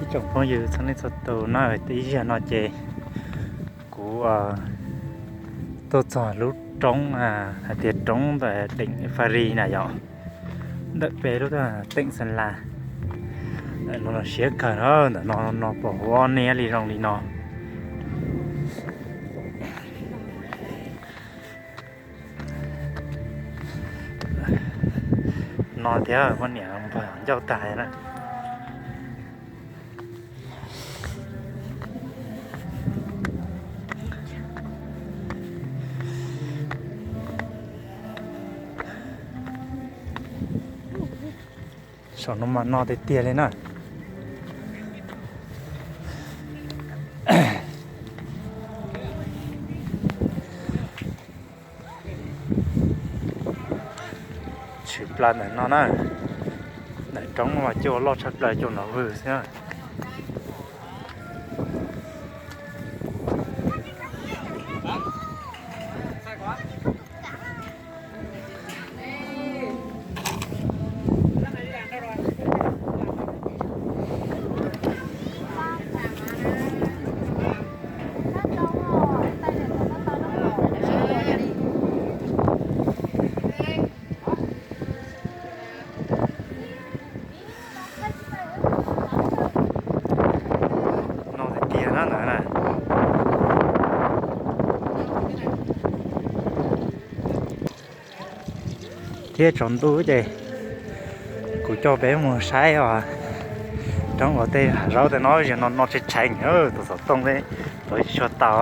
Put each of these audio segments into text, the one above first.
Tsoom phooj ywg txhua leej txhua tus na, ib zaug no ces kuv tuaj txog lub roob, hais tias roob ntawm teem Faj Ris na yom, ntawm peb lub teem Xeem Las. Ntawm no siab kawg na, ntawm no no pom huab niab li zoo li no. No thiab poj niam npawg ncauj tag na. Saum no mas no tiag tiag li na. Tshwm plaws ntawm no na. Ntawm roob no mas cua loj tshaj plaws cua nov vwg xwb. No tiag tiag na ntawd na. Thiab tsaus ntuj ces kuv coj peb mus saib os, roob uas tej hav zoov tej no, zaum no no tshee tshee, tus xov tooj tsis tshua tau.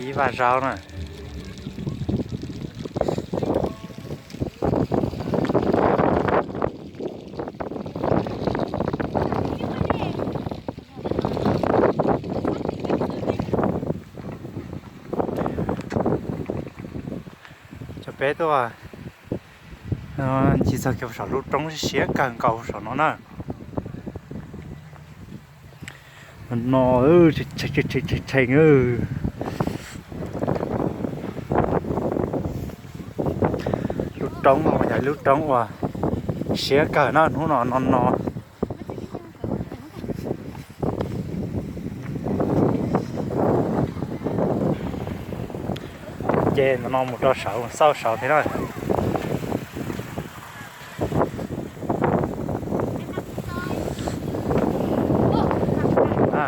Ib vaj zaub na. Cov peb tuaj ncig txog kiag saum lub roob siab kawg nkaus saum no na. No tshee tshee. Lub roob no yog lub roob uas siab kawg na, hnub no no no. Ces ntawm no mus rau saud, xauj saud thiab na.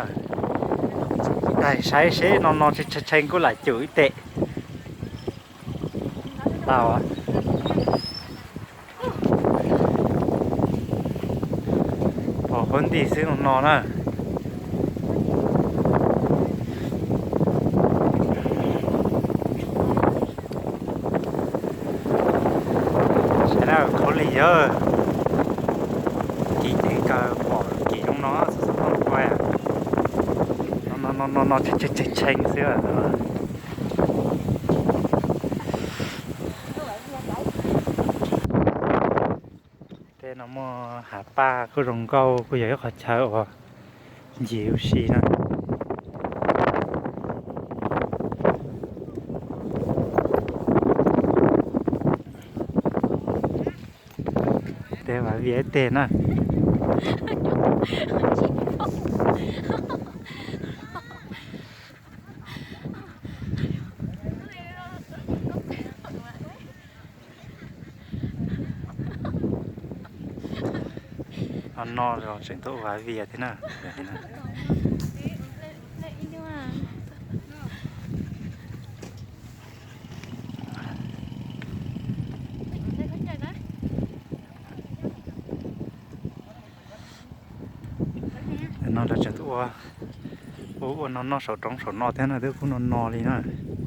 Daig saib seb no no tshee tshee kuj lam cum ib teg. Tau. Pom huab nti xwb no no na. Saib na, khaub lig yog kim ceev kawg, pom kim zoo no xwb xwb no. No no no no tshee tshee xwb. Tej no muaj hav paj kuj zoo nkauj, kuj yog ib qhov chaw uas ncig ua si na. Tej vaj vias ib teg na. Ho no los tseem tuaj ua vaj vias thiab na. No lawv tseem tuaj ua, ua ua no no saum roob saum no thiab na, twb kuj no no li na.